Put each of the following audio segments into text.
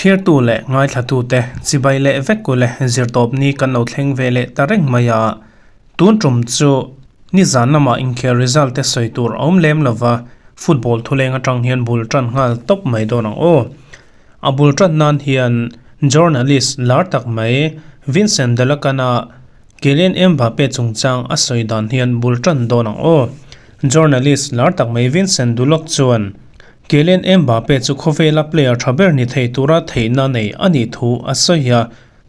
Thlirtu leh ngaithlatute chibai leh vek u le zirtawp ni kan lo thleng ve leh ta reng mai a. Tun tum chu nizan lamah inkhel result te sawi tur a awm lem lova, football thuleng atang hian bul tan nghal tawp mai dawn ang aw. A bul tan nan hian journalist lar tak mai Vincent Delacan-a Kylian Mbappe chungchang a sawi dan hian bul tan dawn ang aw. Journalist lar tak mai Vincent Dulac chuan Kylian Mbappe chu khawvela player tha ber ni thei tura theihna nei a nih thu a sawi a,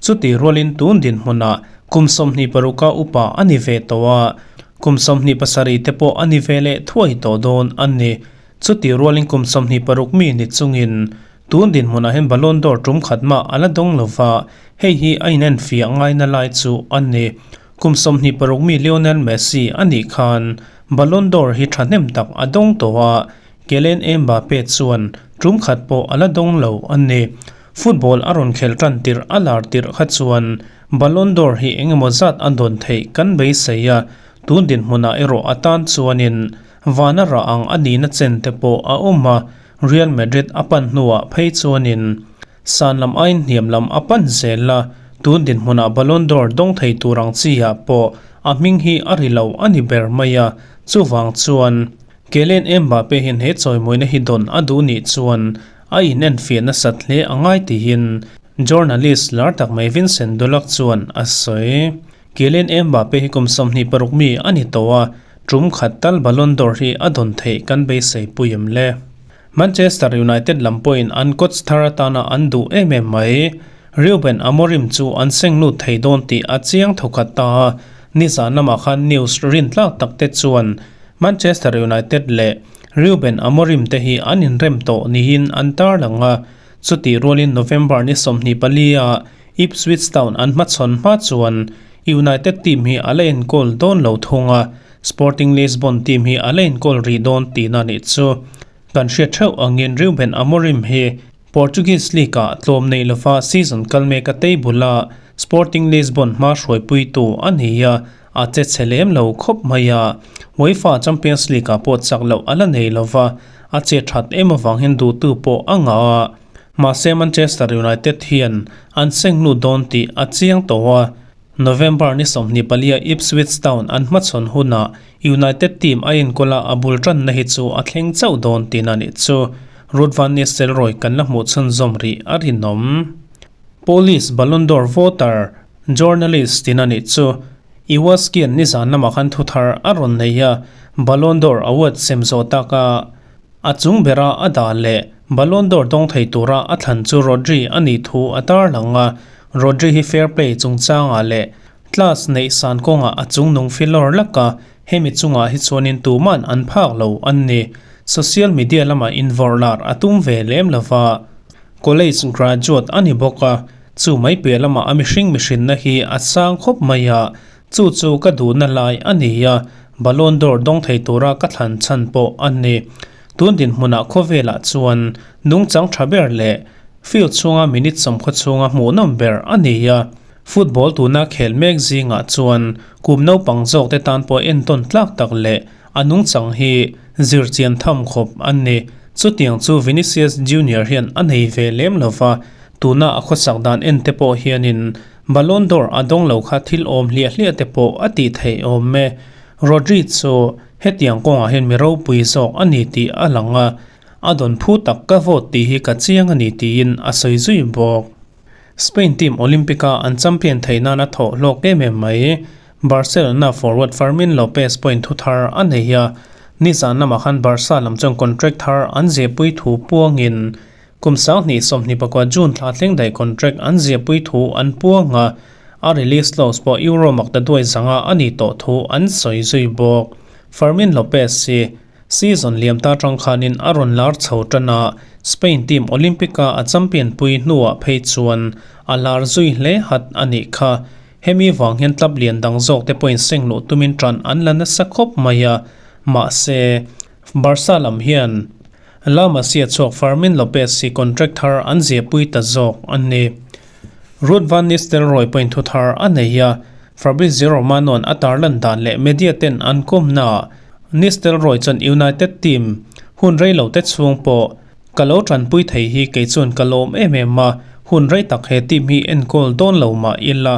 chutih rualin tun dinhmunah kum 26 a upa a ni ve tawh a, kum 27 te pawh a ni ve leh thuai tawh dawn a ni. Chutih rualin kum 26 mi ni chungin tun dinhmunah hian Ballon d'Or tum khat mah a la dawng lo va, hei hi a inenfiah ngaina lai chu a ni. Kum 26 mi Lionel Messi a nih khan Ballon d'Or hi thahnem tak a dawng tawh a, Kylian Mbappe chuan tum khat pawh a la dawng lo a ni. Football a rawn khelh tan tirh a lar tirh kha chuan Ballon d'Or hi eng emaw zat a dawn theih kan beisei a, tun dinhmunah erawh a tan chuanin vana rah ang a nihna chen te pawh a awm a, Real Madrid a pan hnuah phei chuanin san lam aiin hniam lam a pan zel a, tun dinhmunah Ballon d'Or dawng thei tur ang chi ah pawh a hming hi a ri lo a ni ber mai a, chuvang chuan Kylian Mbappe hian he chawimawina hi dawn a duh nih chuan a inenfiah nasat hle a ngai tiin journalist lar tak mai Vincent Dulac chuan a sawi. Kylian Mbappe hi kum 26 mi a ni tawh a, tum khat tal Ballon d'Or hi a dawn theih kan beisei pui em le. Manchester United lam pawhin an coach thar atana an duh em em mai. Ruben Amorim chu an seng lut thei dawn tih a chiang thawkhat ta a, nizan lamah khan news rintlak tak te chuan Manchester United leh Ruben Amorim te hi an inrem tawh niin an tarlang a, chutih rualin November ni 24 ah Ipswich Town an hmachhawn hma chuan United team hi a la enkawl dawn lo thung a, Sporting Lisbon team hi a la enkawl rih dawn tihna nih chu. Kan hriat theuh angin Ruben Amorim hi Portuguese League-ah tlawm nei lova season kal mek a table a Sporting Lisbon hma hruaipuitu a ni a, a che chhe lem lo khawp mai a. UEFA Champions League-ah pawh chak loh a la nei lova, a che that em avang hian duhtu pawh a ngah a. Mahse Manchester United hian an seng lut dawn tih a chiang tawh a, November ni 24 a Ipswich Town an hmachhawn hunah United team a enkawl a a bul tanna hi chu a thleng chauh dawn tihna nih chu Ruud van Nistelrooy kan la hmuh chhunzawm rih a rinawm. Police Ballon d'Or voter journalist tihna nih chu Iwaskian nizan lamah khan thuthar a rawn nei a, Ballon d'Or award sem zawh taka A chung bera a dah leh Ballon d'Or dawng thei tura a thlan chu Rodri a nih thu a tarlang a, Rodri hi fair play chungchangah leh class neih san kawngah a chung nung filawr lak a, hemi chungah hi chuanin tuman an phak lo an ni. Social media lamah invawrh lar a tum ve lem lo va, college graduate a ni bawk a, chu mai piah lamah a mihring mihrinna hi a sang khawp mai a, Chu chu ka duhna lai a ni a, Ballon d'Or dawng thei tura ka thlan chhan pawh a ni. Tun dinhmunah khawvelah chuan nungchang tha ber leh field chhunga minute sawmkhaw chhunga hmuhnawm ber a ni a. Football tuna khel mek zingah chuan kum naupang zawk te tan pawh entawn tlak tak leh a nungchang hi zirchian tham khawp a ni. Chutiang chu Vinicius Junior hian a nei ve lem lova, tuna a khawsak dan en te pawh hianin Ballon d'Or a dawng lo kha thil awm hliah hliah te pawh a tih theih awm e. Rodri chu hetiang kawngah hian mi ropui zawk a ni tih a lang a, a dawn phu tak ka vote tih hi ka chiang a ni tiin a sawi zui bawk. Spain team Olympic-a an champion theih nana thawh hlawk em em mai. Barcelona forward Fermin Lopez pawhin thu thar a nei a, nizan lamah khan Barca lam chuan contract thar an zehpui thu puangin Kum 2024 June thla thleng daih contract an ziahpui thu an puang a, a release clause pawh Euro makta duai zanga a ni tawh thu an sawi zui bawk. Fermin Lopez hi season liam ta tang khanin a rawn lar chho tan a, Spain team Olympic-a a champion pui hnuah phei chuan a lar zui hle hat a nih kha. Hemi vang hian club lian dang zawk te pawhin seng luh tumin tan an la nasa khawp mai a, mahse Barca lam hian La Masia chhuak Fermin Lopez hi contract thar an ziahpui ta zawk a ni. Ruud van Nistelrooy pawhin thu thar a nei a, Fabrizio Romano-a'n a tarlan dan leh media ten an kawmnaah Nistelrooy chuan United team hun rei lo te chhung pawh Ka lo tanpui thei hi kei chuan ka lawm em em a, hun rei tak he team hi enkawl dawn lo mah ila,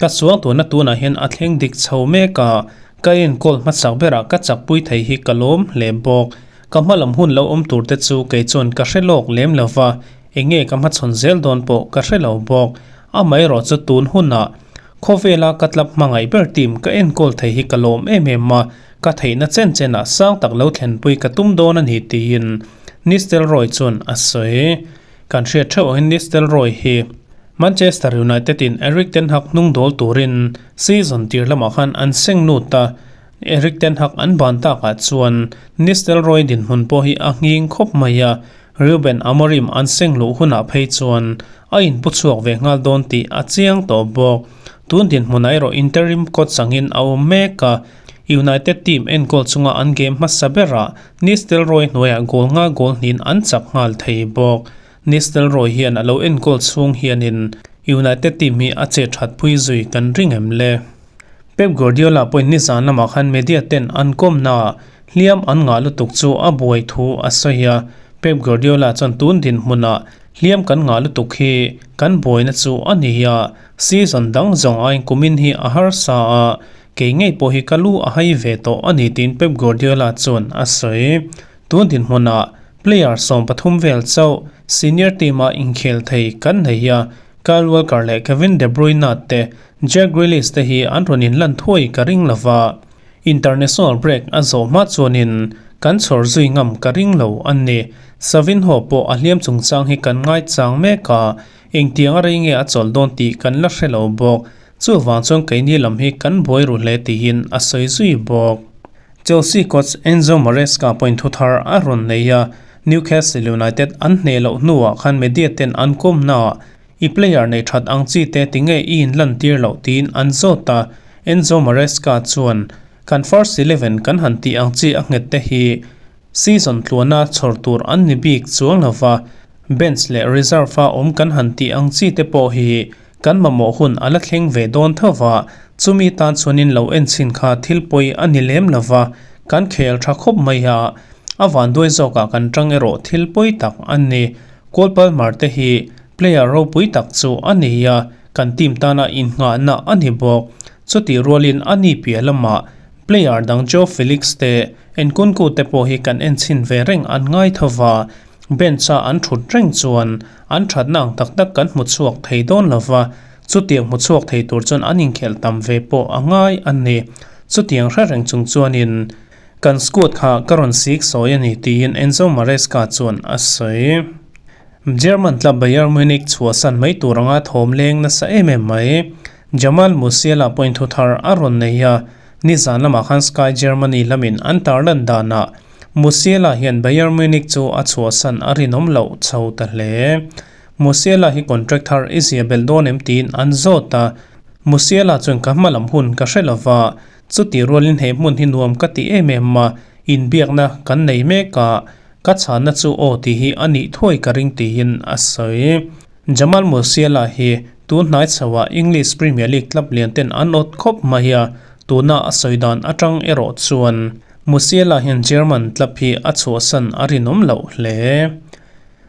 ka suangtuahna tunah hian a thleng dik chho mek a, ka enkawl hmasak berah ka chakpui thei hi ka lawm hle bawk. Ka hmalam hun lo awm tur te chu kei chuan ka hre lawk lem lo va, eng nge ka hmachhawn zel dawn pawh ka hre lo bawk. Amaherawh chu tun hunah khawvela ka tlap hmangaih ber team ka enkawl thei hi ka lawm em em a, ka theihna chen chenah sang tak lo thlenpui ka tum dawn a ni tiin Nistelrooy chuan a sawi. Kan hriat theuh angin Nistelrooy hi Manchester United in Erik ten Hag hnung dawl turin season tir lamah khan an seng lut a, Erik ten Hag an ban takah chuan Nistelrooy dinhmun pawh hi a nghing khawp mai a, Ruben Amorim an seng luh hunah phei chuan a inpu chhuak ve nghal dawn tih a chiang tawh bawk. Tun dinhmunah erawh interim coach angin a awm mek a, United team enkawl chunga an game hmasa berah Nistelrooy hnuaiah goal nga goal hnin an chak nghal thei bawk. Nistelrooy hian a lo enkawl chhung hianin United team hi a che that pui zui kan ring em le? Pep Guardiola pawhin nizan lamah khan media ten an kawmnaah hliam an ngah lutuk chu a buai thu a sawi a. Pep Guardiola chuan tun dinhmunah hliam kan ngah lutuk hi kan buaina chu a ni a, season dang zawng aiin kumin hi a harsa a, kei ngei pawh hi ka lu a hai ve tawh a ni tiin Pep Guardiola chuan a sawi. Tun dinhmunah player 13 vel chauh senior team-a inkhel thei kan nei a, Kyle Walker leh Kevin De Bruyne te, Jack Grealish te hi an rawn inlan thuai ka ring lo va, international break a zawh hma chuanin kan chhawr zui ngam ka ring lo a ni. Savinho pawh a hliam chungchang hi kan ngaichang mek a, engtiang a rei nge a chawlh dawn tih kan la hre lo bawk. Chuvang chuan keini lam hi kan buai ru hle tiin a sawi zui bawk. Chelsea coach Enzo Maresca pawhin thu thar a rawn nei a, Newcastle United an hneh loh hnuah khan media ten an kawmnaah I player nei that ang chi te tinge i inlan tir loh tiin an zawt a, Enzo Maresca chuan kan first 11 kan han tih ang chi a nghet te hi season tluana chhawr tur an ni bik chuang lova, bench leh reserve a awm kan han tih ang chi te pawh hi kan mamawh hun a la thleng ve dawn tho va, chumi tan chuanin lo en chhin kha thil pawi a ni lem lova, kan khel tha khawp mai a, a vanduai zawkah kan tang erawh thil pawi tak a ni. Cole Palmer te hi player ropui tak chu a ni a, kan team tana innghahna a ni bawk. Chutih rualin a ni piah lamah player dang Joao Felix te, Nkunku te pawh hi kan en chhin ve reng an ngai tho va, bench-a an thut reng chuan an thatna ang tak tak kan hmu chhuak thei dawn lo va, chutiang hmu chhuak thei tur chuan an inkhelh tam ve pawh a ngai a ni. Chutiang hre reng chung chuanin Kan squad kha ka rawn sik sawi a ni tiin Enzo Maresca chuan a sawi. German club Bayern Munich chhuahsan mai tur anga thawm leng nasa em em mai. Jamal Musiala pawhin thu thar a rawn nei a, nizan lamah khan Sky Germany lamin an tarlan danah Musiala hian Bayern Munich chu a chhuahsan a rinawm loh chho ta hle. Musiala hi contract thar i zia belh dawn em tiin an zawt a, Musiala chuan ka hmalam hun ka hre lova, Chutih rualin he hmun hi nuam ka ti em em a, inbiakna kan nei mek a, ka chhanna chu aw tih hi a nih thuai ka ring tiin a sawi. Jamal Musiala hi tun hnai chhoah English Premier League club lian ten an awt khawp mai a, tuna a sawi dan atang erawh chuan Musiala hian German club hi a chhuahsan a rinawm loh hle.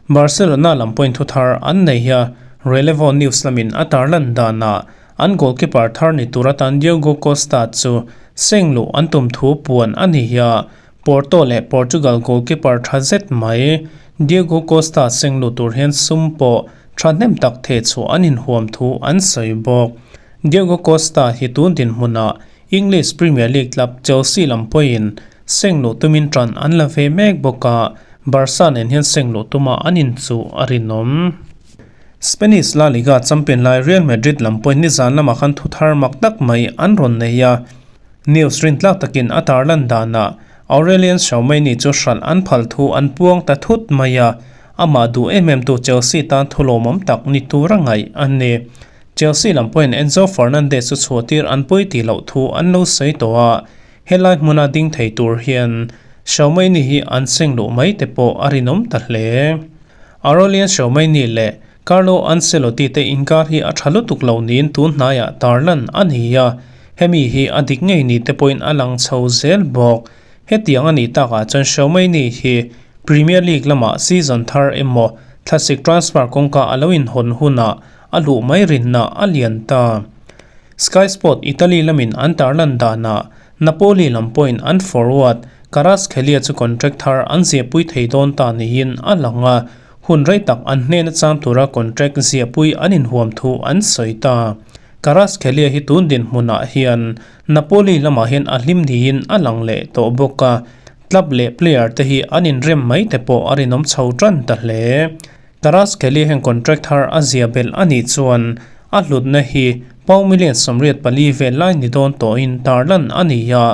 Barcelona lam pawhin thu thar an nei a, Relevo News lamin a tarlan danah An goalkeeper thar ni tur atan Diogo Costa chu seng luh an tum thu puan a ni a, Porto leh Portugal goalkeeper tha zet mai Diogo Costa seng luh tur hian sum pawh thahnem tak theh chhuah an inhuam thu an sawi bawk. Diogo Costa hi tun dinhmunah English Premier League club Chelsea lam pawhin seng luh tumin tan an la ve mek bawk a, Barca nen hian seng luh tuma an inchuh a rinawm. Spanish La Liga champion lai Real Madrid lam pawhin nizan lamah khan thu thar mak tak mai an rawn nei a. News rintlak takin a tarlan danah Aurelien Tchouameni chu hralh an phal thu an puang ta thut mai a, amah duh em em tu Chelsea tan thu lawmawm tak ni tura ngaih a ni. Chelsea lam pawhin Enzo Fernandez chu chhuahtir an pawi tih loh thu an lo sawi tawh a, helai hmuna ding thei tur hian Tchouameni hi an seng luh mai te pawh a rinawm ta hle. Aurelien Tchouameni leh Carlo Ancelotti te inkar hi a tha lutuk lo niin tun hnaiah tarlan a ni a, hemi hi a dik ngei ni te pawhin a lang chho zel bawk. Hetiang a nih takah chuan Tchouameni hi Premier League lamah season thar emaw thlasik transfer kawngka a lo inhawn hunah a luh mai rinna a lian ta. Sky Sport Italy lamin an tarlan danah Napoli lam pawhin an forward Kvaratskhelia chu contract thar an ziahpui thei dawn ta niin a lang a, hun rei tak an hnena chang tura contract ziahpui an inhuam thu an sawi ta. Kvaratskhelia hi tun dinhmunah hian Napoli lamah hian a hlim niin a lang leh tawh bawk a, club leh player te hi an inrem mai te pawh a rinawm chho tan ta hle. Kvaratskhelia hian contract thar a zia belh a nih chuan a hlutna hi pound million 84 vel lai ni dawn tawhin tarlan a ni a,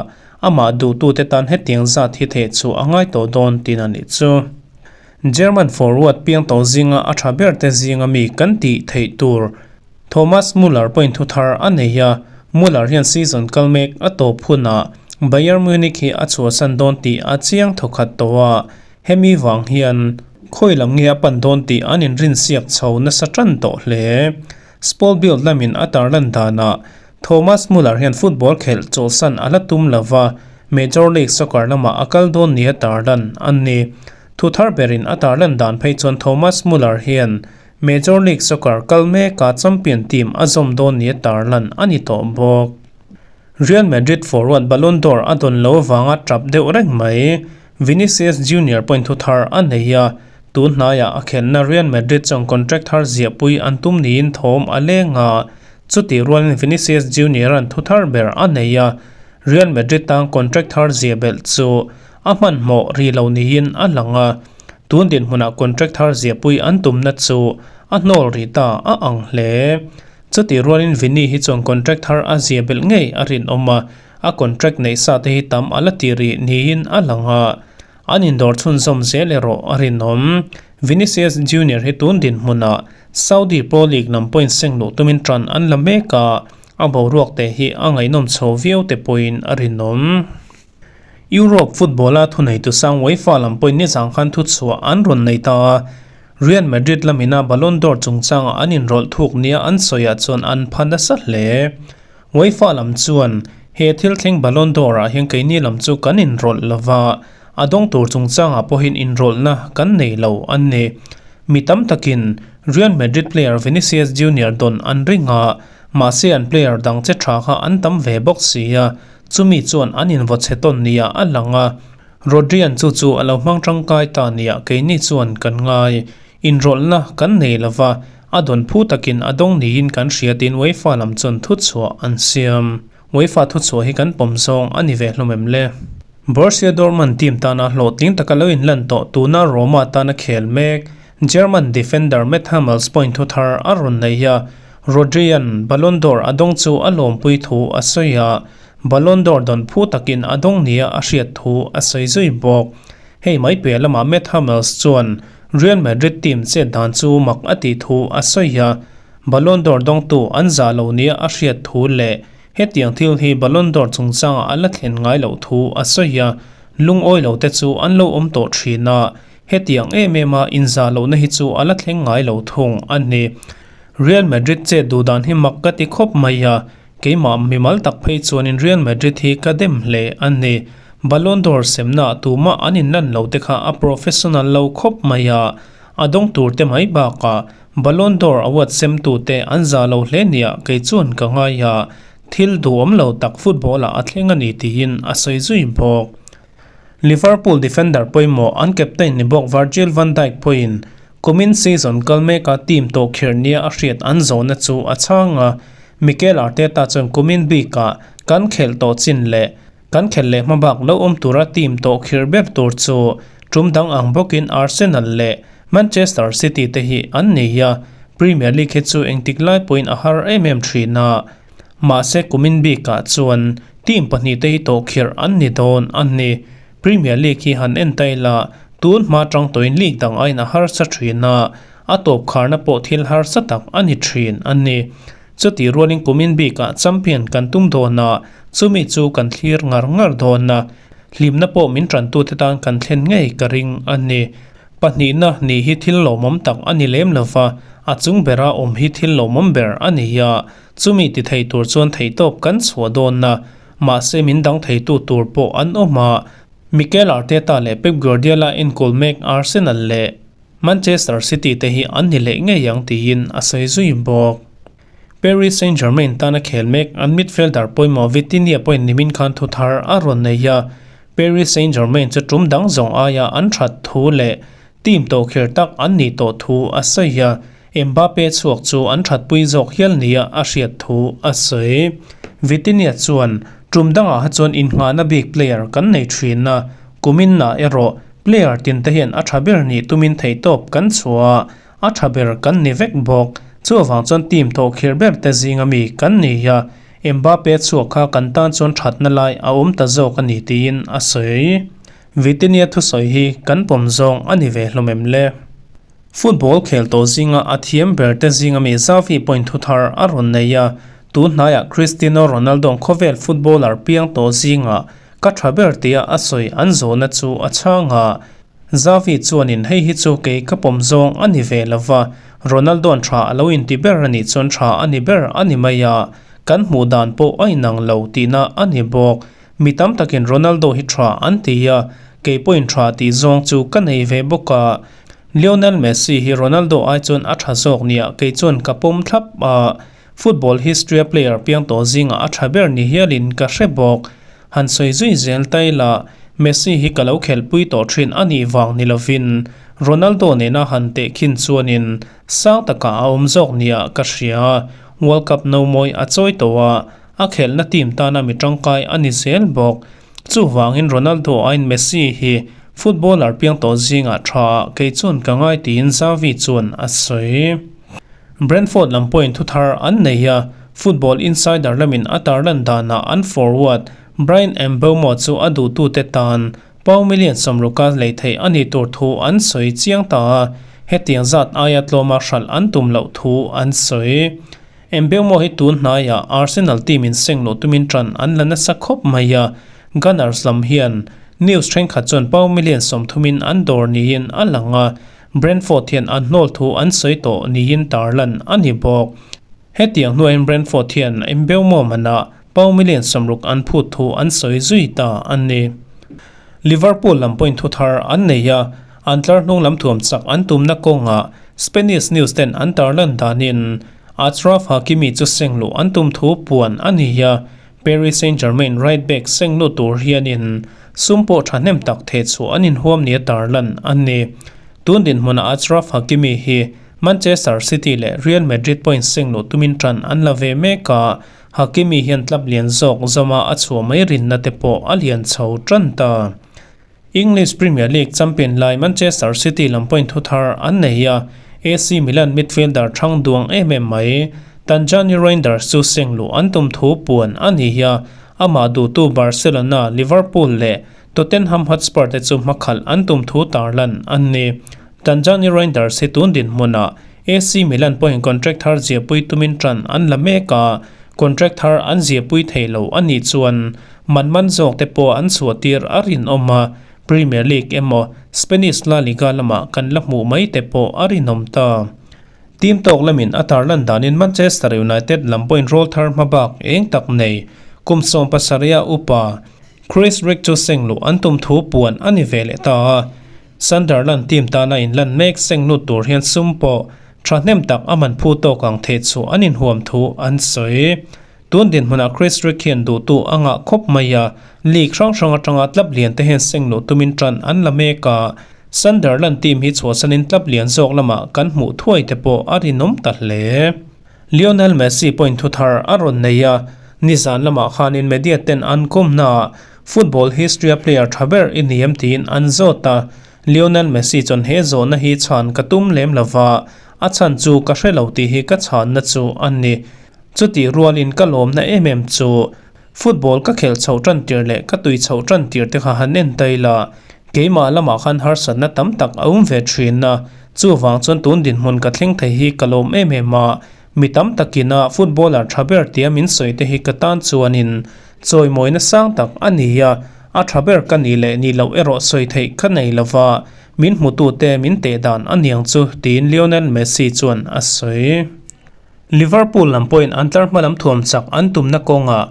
amah duhtute tan hetiang zat hi theh chu a ngai tawh dawn tin a nih chu. German forward piang tawh zinga a tha ber te zinga mi kan tih theih tur Thomas Muller pawhin thu thar a nei a, Muller hian season kal mek a tawp hunah Bayern Munich hi a chhuahsan dawn tih a chiang thawkhat tawh a, hemi vang hian khawi lam nge a pan dawn tih an inrinsiak chho nasa tan tawh hle. Sport Bild lamin a tarlan danah Thomas Muller hian football khelh chawlhsan a la tum lo va, Major League Soccer lamah a kal dawn nia tarlan a ni. Thu thar berin a tarlan dan phei chuan Thomas Muller hian Major League Soccer kal meka champion team a zawm dawn nia tarlan a ni tawh bawk. Real Madrid forward Ballon d'Or a dawn lo avanga tap deuh reng mai. Vinicius Junior pawhin thu thar a nei a, tun hnaiah a khelhna Real Madrid chuan contract thar ziahpui an tum niin thawm a leng a, chutih rualin Vinicius Junior-a'n thu thar ber a nei a, Real Madrid tan contract thar ziah belh chu a hmanhmawh ri lo niin a lang a, tun dinhmunah contract thar ziahpui an tumna chu a hnawl rih ta a ang hle. Chutih rualin Vini hi chuan contract thar a ziah belh ngei a rinawm a, a contract neih sa te hi tam a la ti rih niin a lang a, an indawr chhunzawm zel erawh a rinawm. Vinicius Junior hi tun dinhmunah Saudi Pro League lam pawhin seng luh tumin tan an la mek a, a boruak te hi a ngaihnawm chho viau te pawhin a rinawm. Europe football-a thuneitu sang UEFA lam pawhin nizang khan thuchhuah an rawn nei ta a, Real Madrid lamina Ballon d'Or chungchanga an inrawlh thuk nia an sawiah chuan an pha nasa hle. UEFA lam chuan he thil thleng Ballon d'Or-ah hian keini lam chu kan inrawlh lo va, a dawng tur chungchangah pawhin inrawlhna kan nei lo a ni. Mi tam takin Real Madrid player Vinicius Junior dawn an ring a, mahse an player dang che tha kha an tam ve bawk si a, Chumi chuan an invaw chhe tawn nia a lang a, Rodrian chu chu a lo hmang tangkai ta nia keini chuan kan ngai. Inrawlhna kan nei lo va, a dawn phu takin a dawng niin kan hria tiin UEFA lam chuan thuchhuah an siam. UEFA thuchhuah hi kan pawm zawng a ni ve hlawm em le? Borussia Dortmund team tana hlawhtling taka lo inlan tawh tuna Roma tana khel mek German defender Matt Hummels pawhin thu thar a rawn nei a, Rodri-a'n Ballon d'Or a dawng chu a lawmpui thu a sawi a, Ballon d'Or dawn phu takin a dawng nia a hriat thu a sawi zui bawk. Hei mai piah lamah Matt Hummels chuan Real Madrid team chet dan chu mak a tih thu a sawi a, Ballon d'Or dawngtu an zah lo nia a hriat thu leh hetiang thil hi Ballon d'Or chungchangah a la thlen ngai loh thu a sawi a, lungawi lo te chu an lo awm tawh thin a, Hetiang em em a inzah lohna hi chu a la thleng ngai lo thung a ni. Real Madrid chet duh dan hi mak ka ti khawp mai a, keimah mimal tak phei chuanin Real Madrid hi ka dem hle a ni. Ballon d'Or semna tumah an inlan lo te kha a professional lo khawp mai a, a dawng tur te mai bakah Ballon d'Or award semtu te an zah lo hle nia kei chuan ka ngai a, thil duhawm lo tak football ah a thleng a ni tiin a sawi zui bawk. Liverpool defender pawimawh an captain ni bawk Virgil van Dijk pawhin kumin season kal meka team tawh khirh nia a hriat an zawhna chu a chhang a, Mikel Arteta chuan kumin bikah kan khelh tawh chin leh kan khelh leh hma bak lo awm tura team tawh khirh ber tur chu tum dang ang bawkin Arsenal leh Manchester City te hi an nei a, Premier League hi chu engtik lai pawhin a har em em thin a. Mahse kumin bikah chuan team pahnihte hi tawh khirh an ni dawn a ni. Premier League hi han en ta ila, tun hma tang tawhin league dang aiin a harsa thin a, a tawp kharna pawh thil harsa tak a ni thin a ni. Chutih rualin kumin bikah champion kan tum dawn a, chumi chu kan thlir ngar ngar dawn a, hlimna pawh min tantute tan kan thlen ngei ka ring a ni. Pahnihna ni hi thil lawmawm tak a ni lem lova, a chung bera awm hi thil lawmawm ber a ni a, chumi ti thei tur chuan theihtawp kan chhuah dawn a, mahse min dang theitu tur pawh an awm a, Mikel Arteta leh Pep Guardiola enkawl mek Arsenal leh Manchester City te hi an ni leh ngei ang tiin a sawi zui bawk. Paris Saint-Germain tana khel mek an midfielder pawimawh Vitinha pawhin nimin khan thu thar a rawn nei a, Paris Saint-Germain chu tum dang zawng aia an that thu leh team tawhkhir tak an nih tawh thu a sawi a, Mbappe chhuak chu an thatpui zawk hial nia a hriat thu a sawi. Vitinha chuan, Tum dangah kha chuan innghahna bik player kan nei thin a, kuminah erawh player tinte hian a tha ber nih tumin theihtawp kan chhuah a, A tha ber kan ni vek bawk. Chuvang chuan team thawhkhirh ber te zinga mi kan ni a, Mbappe chhuak kha kan tan chuan thatna lai a awm ta zawk a ni tiin a sawi. Vitinha thusawi hi kan pawm zawng a ni ve hlawm em le? Football khel tawh zinga a thiam ber te zinga mi Xavi pawhin thu thar a rawn nei a, tun hnaiah Cristiano Ronaldo khawvel footballer piang tawh zinga ka tha ber tia a sawi an zawhna chu a chhang a, Xavi chuanin hei hi chu kei ka pawm zawng a ni ve lo va, Ronaldo-a'n tha a lo inti ber a nih chuan tha a ni ber a ni mai a, kan hmuh dan pawh a inang lo tihna a ni bawk. Mi tam takin Ronaldo hi tha an ti a, kei pawhin tha tih zawng chu ka nei ve bawk a. Lionel Messi hi Ronaldo ai chuan a tha zawk nia kei chuan ka pawm thlap a, football history-a player piang tawh zingah a tha ber ni hialin ka hre bawk. Han sawi zui zel ta ila, Messi hi ka lo khelhpui tawh thin a nih vang ni lovin Ronaldo nena han tehkhin chuanin sang takah a awm zawk nia ka hria. World Cup no mawi a chawi tawh a, a khelhna team tana mi tangkai a ni zel bawk. Chuvangin Ronaldo aiin Messi hi footballer piang tawh zingah tha ah kei chuan ka ngai tiin Xavi chuan a sawi. Brentford lam pawhin thuthar an nei a, Football Insider lamin a tarlan danah an forward Bryan Mbeumo chu a duhtute tan pau million sawmruka lei theih a nih tur thu an sawi chiang ta a, hetiang zat aia tlawma hralh an tum loh thu an sawi. Mbeumo hi tun hnaiah Arsenal team in seng luh tumin ṭan an la nasa khawp mai a, Gunners lam hian news ṭhenkhat chuan pau million sawmthumin an dawr niin a lang a, Brentford hian an hnawl thu an sawi tawh niin tarlan a ni bawk. Hetiang hnuaiin Brentford hian Mbeumo manah pau million 60 an phut thu an sawi zui ta a ni. Liverpool lam pawhin thu thar an nei a, an tlar hnung lam thuam chak an tumna kawngah Spanish news ten an tarlan danin Achraf Hakimi chu seng luh an tum thu puan a ni a, Paris Saint-Germain right back seng lut tur hianin sum pawh thahnem tak theh chhuah an inhuam nia tarlan a ni. Tun dinhmunah Achraf Hakimi hi Manchester City leh Real Madrid pawhin seng luh tumin tan an la ve mek a, Hakimi hian club lian zawk zawma a chhuah mai rinna te pawh a lian chho tan ta. English Premier League champion lai Manchester City lam pawhin thu thar an nei a, AC Milan midfielder thang duang em em mai Tijjani Reijnders chu seng luh an tum thu puan a ni a, amah duhtu Barcelona, Liverpool leh Tottenham Hotspur te chu hmakhalh an tum thu tarlan an ni. Tijjani Reijnders hi tun dinhmunah AC Milan pawhin contract thar ziahpui tumin tan an la mek a, contract thar an ziahpui thei lo a nih chuan Man man zawk te pawh an chhuah tir a rinawm a, Premier League emaw Spanish La Liga lamah kan la hmuh mai te pawh a rinawm ta. Team tawk lamin a tarlan danin Manchester United lam pawhin rawl thar hmabak eng tak nei kum 17 a upa Chris Rigg chu seng luh an tum thu puan a ni ve leh ta a. Sunderland team tana inlan mek seng lut tur hian sum pawh thahnem tak a man phu tawk ang theh chhuah an inhuam thu an sawi. Tun dinhmunah Chris Rigg hian duhtu a ngah khawp mai a, league hrang hrang atanga club lian te hian seng luh tumin tan an la mek a, Sunderland team hi chhuahsanin club lian zawk lamah kan hmuh thuai te pawh a rinawm ta hle. Lionel Messi pawhin thu thar a rawn nei a, nizan lamah khanin media ten an kawmnaah football history-a player tha ber i ni em tiin an zawt a, Lionel Messi chuan he zawhna hi chhan ka tum lem lova, a chhan chu ka hre lo tih hi ka chhanna chu a ni. Chutih rualin ka lawmna em em chu football ka khelh chhoh tan tir leh ka tui chhoh tan tir te kha han en ta ila, keimah lamah khan harsatna tam tak a awm ve thin a, chuvang chuan tun dinhmun ka thleng thei hi ka lawm em em a, mi tam takina footballer tha ber tia min sawi te hi ka tan chuanin chawimawina sang tak a ni a, a tha ber ka nih leh nih loh erawh sawi theih ka nei lova, min hmutute min teh dan a niang chu tiin Lionel Messi chuan a sawi. Liverpool lam pawhin an tlar hma lam thuam chak an tumna kawngah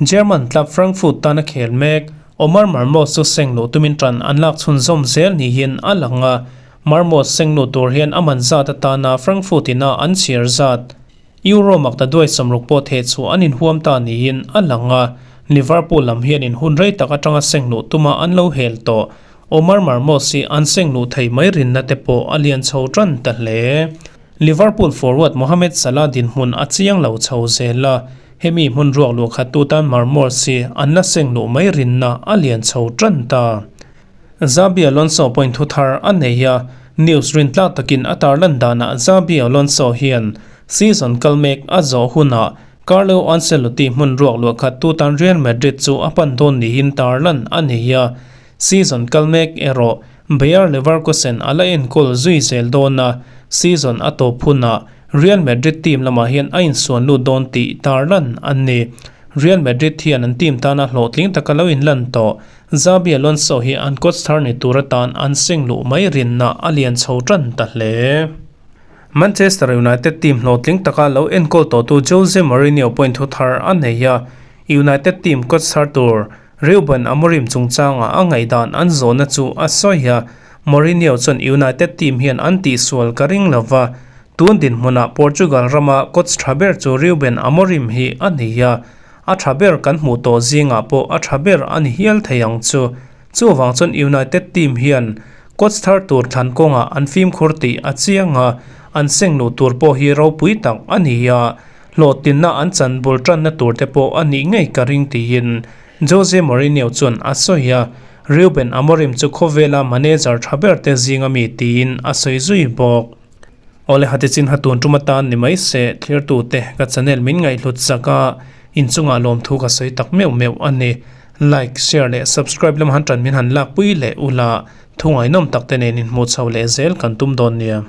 German club Frankfurt tana khel mek Omar Marmoush chu seng luh tumin tan an lak chhunzawm zel niin a lang a, Marmoush seng luh tur hian a man zat atana Frankfurt ina an chhiar zat Euro makta duai 60 pawh theh chhuah an inhuam ta niin a lang a, Liverpool lam hianin hun rei tak atanga seng luh tuma an lo hel tawh. Omar Marmoush hi an seng luh thei mai rinna te pawh a lian chho tan ta hle. Liverpool forward Mohamed Salah dinhmun a chiang lo chho zel a, hemi hmun ruak luh khat tu tan Marmoush hi an la seng luh mai rinna a lian chho tan ta. Xabi Alonso pawhin thu thar a nei a, news rintlak takin a tarlan danah Xabi Alonso hian season kal mek a zawh hunah Carlo Ancelotti hmun ruak luah khat tu tan Real Madrid chu a pan dawn niin tarlan a nei a, season kal mek erawh Bayer Leverkusen a la enkawl zui zel dawn a, season a tawp hunah Real Madrid team lamah hian a insuan lut dawn tih tarlan a ni. Real Madrid hian an team tana hlawhtling taka lo inlan tawh Xabi Alonso hi an coach thar ni tur atan an seng luh mai rinna a lian chho tan ta hle. Manchester United team hlawhtling taka lo enkawl tawhtu Jose Mourinho pawhin thu thar a nei a, United team coach thar tur Ruben Amorim chungchanga a ngaihdan an zawhna chu a sawi a, Mourinho chuan United team hian an tihsual ka ring lova, tun dinhmunah Portugal rama coach tha ber chu Ruben Amorim hi a ni a, A tha ber kan hmuh tawh zingah pawh a tha ber a ni hial thei ang chu. Chuvang chuan United team hian coach thar tur thlan kawngah an fimkhur tih a chiang a, an seng luh tur pawh hi ropui tak a ni a, hlawhtlinna an chan bul tanna tur te pawh a nih ngei ka ring tiin Jose Mourinho chuan a sawi a, Ruben Amorim chu khawvela manager tha ber te zinga mi tiin a sawi zui bawk. Awle hati chin ha tun tum atan ni mai se thlir tute ka channel min ngaihhlut chak a, inchungah lawmthu ka sawi tak meuh meuh a ni. Like, share leh subscribe lam han tan min han lakpui leh ula, thu ngaihnawm tak te nen inhmuh chho leh zel kan tum dawn nia.